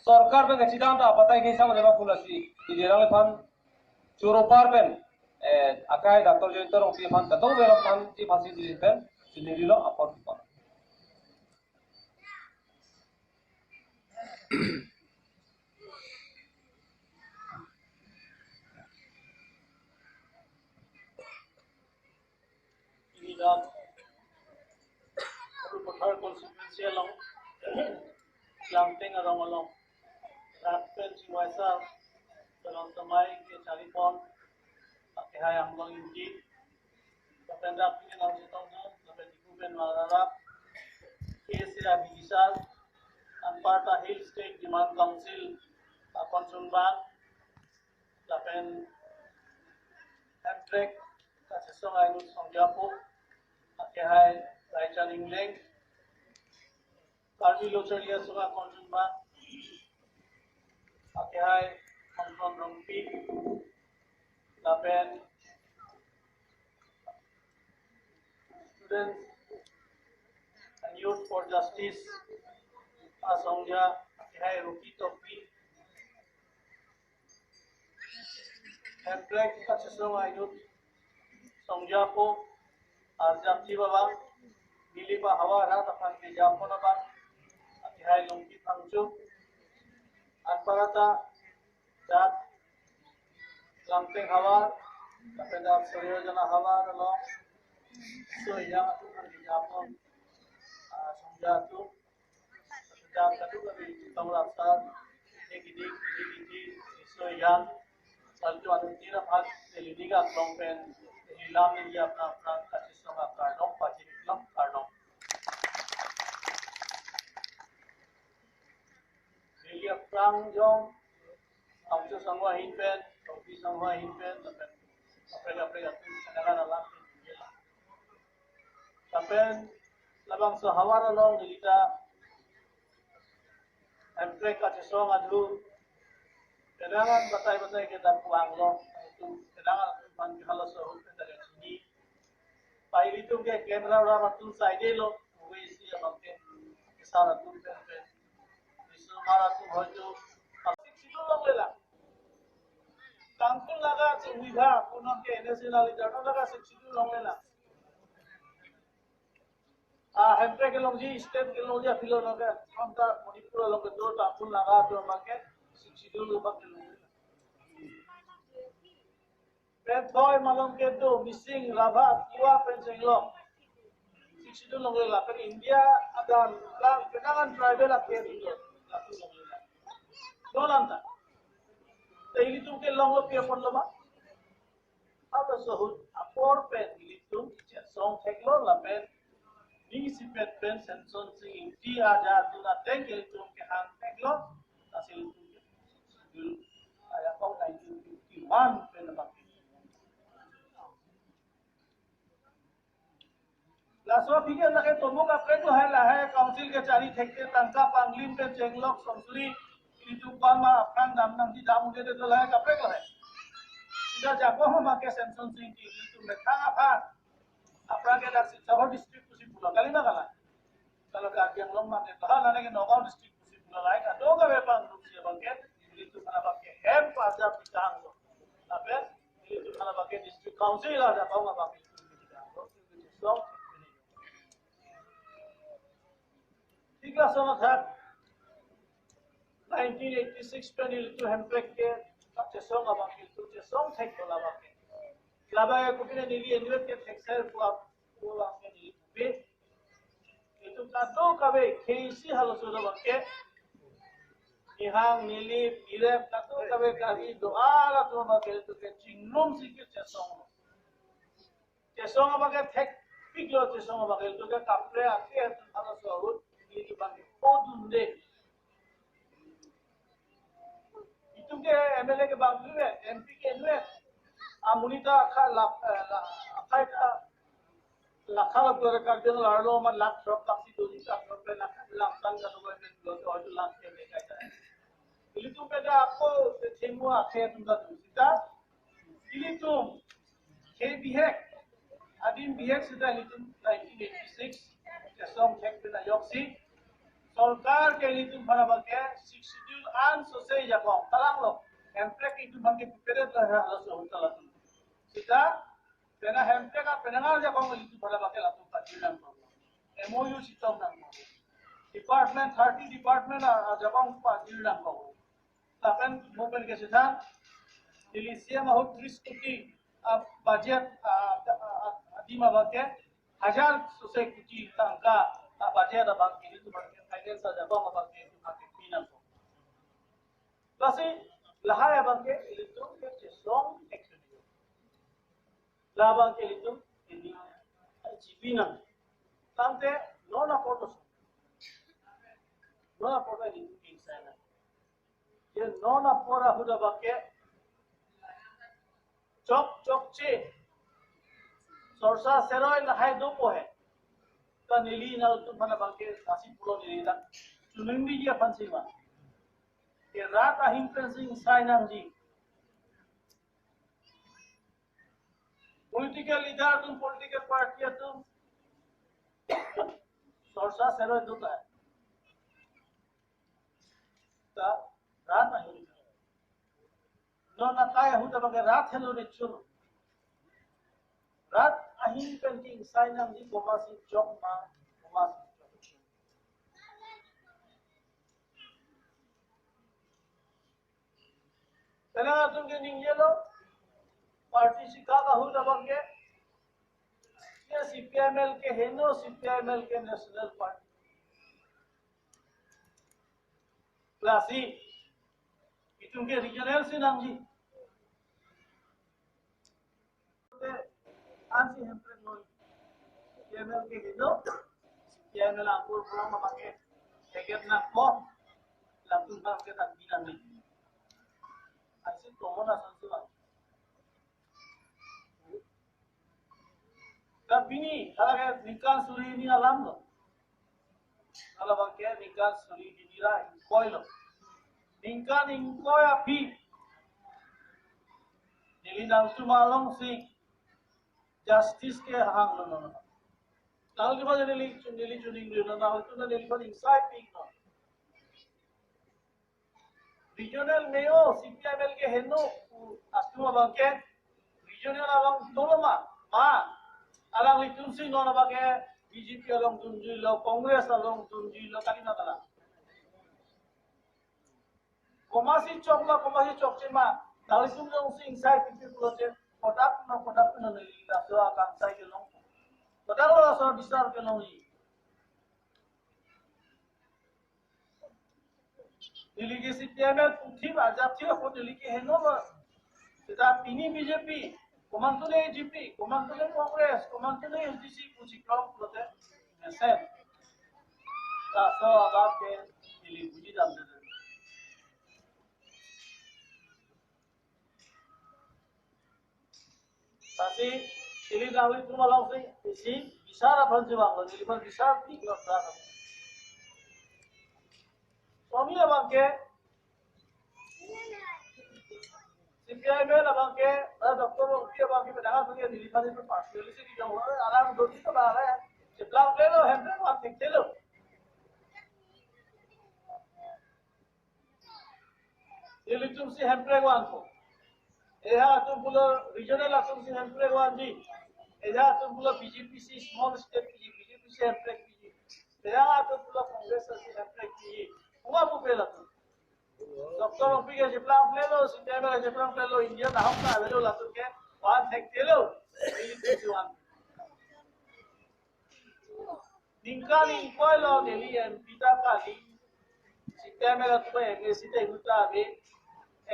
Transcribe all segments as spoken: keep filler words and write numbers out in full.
Sorkar pen kachidam ta apatai ke sama dema pulasi. Di jerang iphan choro par pen, eh, akai Doctor Jayanta Rongpi aphan, Doctor Jayanta Rongpi aphan, di phasi di pen, sini dilo apor apor. Ini dam Sarupathar constituency along, Langteng arong along, rat pen chingvaisar, Dolang Samai kechari pon, akehai Anglong Ingti, lapen dak pini nang chetong na, lapen Diphu pen Malrap, K C abidisar, anparta Hill State Demand Council akon chunbang, lapen Hemprek kachesong ainut songjapo, akehai Laichan Engleng, Karbi Lo Charli Asong akon chunbang, akehai Hongkron Rongpi, lapen Students and Youth for Justice asongja, akehai Rocky Tokbi, Hemprek kachesong ainut songjapo arjapji abang, neli pa havar arat aphan kejapon abang, akehai Longki Phangcho, anparta dak Langteng havar, lapen dak Sariojana havar along, so yang atum aphan kejapon, ah, songja atum, dak kadokave tong rap sar, ini gini, ini gini, so yang, lalu anu tira phak, neli ning aklong pen, neli lam neli aphrang aphrang kachesong akardom, pajir aklong kardom. Neli aphrang jong, Phangcho sangho ahin pen, Tokbi sangho ahin pen, lapen kaprek kaprek atum, kadang alam pen, lapen labangso havar along neli ta Hemprek kachesong adhu, kadang an batai batai ke dam puang lo, itu kadang an man ke halaso ahut pen ta kachini. Pai ilitum ke camera ram atum saide lo, we si abang ke, kesar atum pen pen. Isu mara atum hoito, Sixth Schedule longle lang. Tangkhul Naga atum wibha, punon ke N S C na leader, no Naga Sixth Schedule longle lang. Ah, Hemprek kelongji, state kelongji, apilo nonke, konta Manipur along kedo, Tangkhul Naga atum abang ke, Sixth Schedule abang ke longle lang. Pen thoi malom kedo, Mising, Rabha, Tiwa pen chenglok. Sixth Schedule longle lang, pen India adan lang, penang an tribal akhei atum lo, latum longle lang. Dolang ta. Te ilitum ke longlo pi apot lo ma? Halaso ahut apor pen ilitum chesong theklo lapen ning isipet pen Semson Sing Ingti aja dun ateng ke ilitum kehang theklo, lasi ilitum ke Schedule ayapok nineteen fifty-one pen abang. Laso aphi ke lake tomo kaprek lo hai, lahai council kechari thekthe tangka panglim pen chenglok songsuri ilitum kwan ma aphrang dam nangji dam un-e det lo, lahai kaprek lo hai. Sita Jakhong abang ke Semson Sing Ingti ilitum methang aphan aphrang ke dak Silchar district pusi pulo, kali ma kalang? Kalau Karbi Anglong mate, bahkan lake Nagaon district pusi pulo, lahai kadokave pangrup si abang ke, ilitum aphan abang ke hem pajak pitang lo. Lapen ilitum aphan abang ke district council ada kau abang ke. Thik lason athak nineteen eighty-six pen ilitum Hemprek ke chesong abang ke, ilitum chesong theklo labang ke. Labang ke kopine neli anut ke thekser pu ap pu abang ke neli kopi. Ilitum kadokave khei isi halaso abang ke, nihang neli pirep kadokave kari do-an atum abang ke ilitum ke chinglumsi ke chesong. Chesong abang ke thekpiklo, chesong abang ke ilitum ke kaprek akhei atum halaso ahut ilitum abang ke podunde. Itum ke M L A ke bang inut, M P ke inut. Amonit ta akha lak, eh, la-, akhai ta lakha lak dore Karbi Anglong arlo ma lakh throk laksi doji ta throk pen lakh lakh tan ka doji pen lo to hoito lakh ke le kai ta. Ilitum pen ta ako themu akhei atum ta do sita. Ilitum ke bihek, adim bihek sita ilitum nineteen eighty-six chesong thek pen ajoksi sorkar ke ilitum aphan abang ke Sixth Schedule An sose ajakong, tarang lo. Hemprek itum abangke prepared lo, ha, laso ahut ta latum. Sita, penang Hemprek a penang ajakong itum pada abangke latum pajir nangkok. M O U sitom nangkok. Department, thirty department a, ajakong pajir nangkok. Lapen mo pen ke sithan, neli C M ahut tris koti, a, budget, a, a, a, adim abangke, hajar sose koti tangka, a, budget abangke, itum abangke, finance ajakong abangke, itum abangke, pinangkok. Lasi, lahai abangke ilitum ke cheslong action. La abangke ilitum ini G B nang. Tangte non apor to. Non apor ilitum kingsai nang. Ye non apor ahut abangke chok chokche. Sorsa seroi lahai dopo he. Ta neli nangtum aphan abangke lasi pulo neli ta. Chuning di aphan sima. Ke rat ahin pen si ingsai nangji. Political leader atum, political party atum, sorsa seroi do ta. Ta rat ahin. Non akai ahut abangke rat helo rechur. Rat ahin pen kingsai nangji komatsi chok ma, komatsi chok. Penang atum ke ningjelo, party si kak ahut abangke, ye C P I M L ke heno, C P I M L ke national party. Lasi, itum ke regional si nangji. Ansi Hemprek noi. C P I M L ke heno. C P I M L angkur pulang abangke. Eget nangpo. Latum abangke tak binang ni. Ansi tomon asan si bang. Ka pini, hala ke ningkan suri hini alam lo. Hala abangke ningkan suri hini ra ingkoi lo. Ningkan ingkoi aphi. Neli nangtum alongsi justice kehang lo non. Nangli ba neli, neli chuning lo non, nangtum neli ba ingsai pik non. Regional mayor, C P I M L ke heno, atum abangke, regional abang toloma, ma, alanglitum si non abangke, B J P along dunjuilo, Congress along dunjuilo, kali na tala. Komatsi chok ma, komatsi chokche ma, nanglitum alongsi ingsai pipik pulote, kodak no, kodak no neli laso akangsai kelong. Kodak lo laso bisar kelongji. Neli ke C P I M L puthip arjap thip apot neli ke heno lo. Seta pini B J P, komantu le B J P, komantu le Congress, komantu le S D C pusi krom pulote mesen. Laso abangke neli buji damde. Lasi, ili nangli tum alongsi, isi, bisar aphan si bang, ili aphan bisar pik lo sa. Somi abangke, C P I M L abangke, ah, Doctor Rongpi abangke, penang abangke, ili aphan itu personally si di jong, alam dodi to bang, eh, cheplang plelo, Hemprek vang thekthelo. Ilitum si Hemprek vangpo. Eha atum pulo regional atum si Hemprek vangji. Eha atum pulo B J P si small state piji, B J P si Hemprek piji. Eha atum pulo Congress si Hemprek piji. Kuma pu pela tu. Doctor Rongpi ke cheplang plelo, C P I M L ke cheplang plelo, India nahok ta avelo latum ke vang thekthelo. Ilitum si vang. Ningkan ingkoi lo neli M P ta kali. C P I M L atum M A C ta inut ta ave.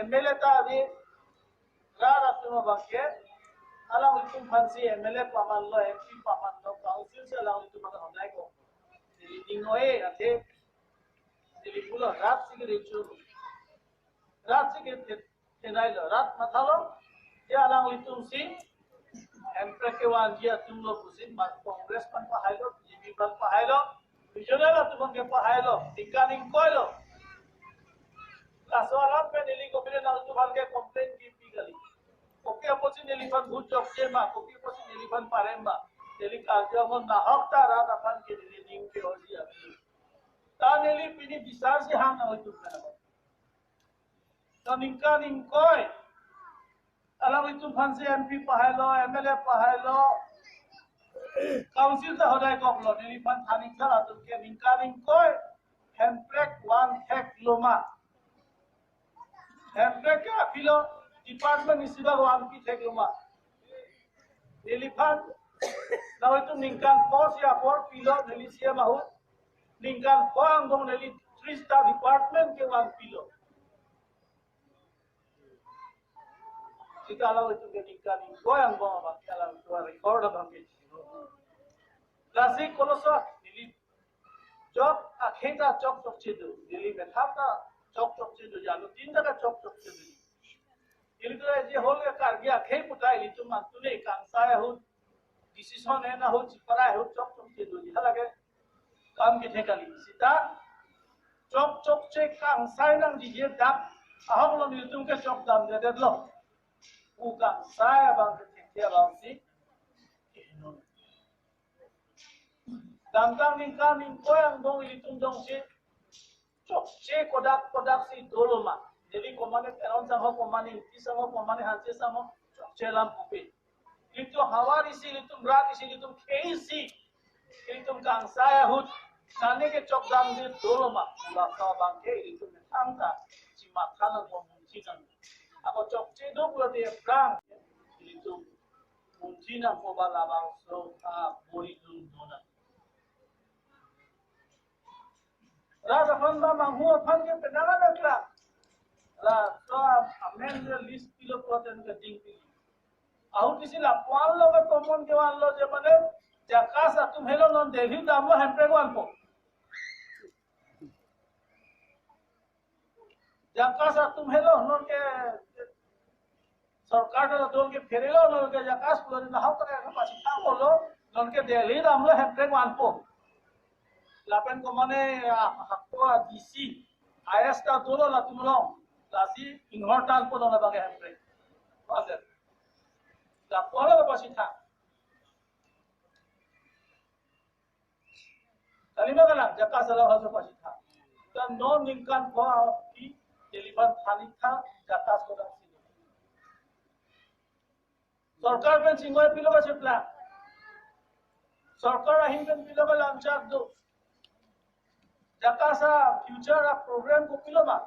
M L A ta ave. Rat atum abangke. Alanglitum aphan si M L A paman lo, M P paman lo, council si alanglitum aphan honai ko. Neli ning noi athe. Neli pulo rat si ke recho. Rat si ke Tenai lo, rat mathalo, ya alanglitum si, Hemprek kevangji atum lo pusi, ma Congress aphan pahailo, B J P aphan pahailo, regional atum aphan ke pahailo, ningkan ingkoi lo. Laso alam pen neli kopine nangtum aphan ke complain kipi kali. Kopi apotsi neli aphan bhut jokje ma, kopi apotsi neli aphan parem ma, neli karjong nahok ta rat aphan ke neli ning ke orji abi. Ta neli pini bisar si hang nangtum aphan. Ningkan ingkoi alanglitum aphansi M P pahailo, M L A pahailo, council ta hodai koklo, neliphan thanithak atum ke ningkan ingkoi hemprek vanthek loma. Hemprek ke apilo department isi bak vanpi thekloma. Neliphan, nanglitum ningkan pho si apor pilo neli C M ahut. Ningkan pho angbong neli tris ta department ke vanpilo. Sita alanglitum ke ningkan ingkoi angbong abang ke alanglitum record abang ke. Lasi koloso neli chok akhei ta chok chokche do, neli methang ta chok chokche do, jalo tin ta chok chokche do. Ilitum je whole ke Karbi akhei puta ilitum mantune kangsai ahut, decision en ahut, chipara ahut chok chokche do. Hala ke kam kethe kali. Sita chok chokche kangsai nangji je dak ahok lo nelitum ke chok damdedetlo. Pu kangsai abang kethe abang si. Damtang ningkan ingkoi angbong ilitum jongsi chokche kodak kodak si doloma. Neli komane Teron sangho, komane Ingti sangho, komane Hanse sangho, chokche alam pupe. Ilitum havar isi, ilitum rat isi, ilitum khei isi, ilitum kangsai ahut, nane ke chok damde doloma. Laso abang ke ilitum methang ta chimatha nangpo, munthi nang. Ako chokche do pulote prang ilitum munthi nangpo, ba labangso abori dun dona. Rat aphan ba manghu aphan ke penang ada kla. Laso amen list pilo pulote ke ding pilo. Ahut isi lapuan lo ke tomon kevan lo je mane JACAS atum helo non Delhi damlo hemprek vanpo. JACAS atum helo non ke sorkar ta don ke pherelo, non ke JACAS pulo na hau ta ke pasitha pulo, non ke Delhi damlo hemprek vanpo. Lapen komane, ah, hako D C, I S ta dolo latum along, lasi inghor tanpo non abang ke hemprek. Pasen. Lapuan lo pasitha. Kalima kalang, JACAS alam halaso pasitha. Dan non ningkan pho api, neliphan thanitha, JACAS kodak si. Sorkar pen chingoi pilo ba cheplang. Sorkar ahin pen pilo ba lamchak do. JACAS a future a program kopilo ma.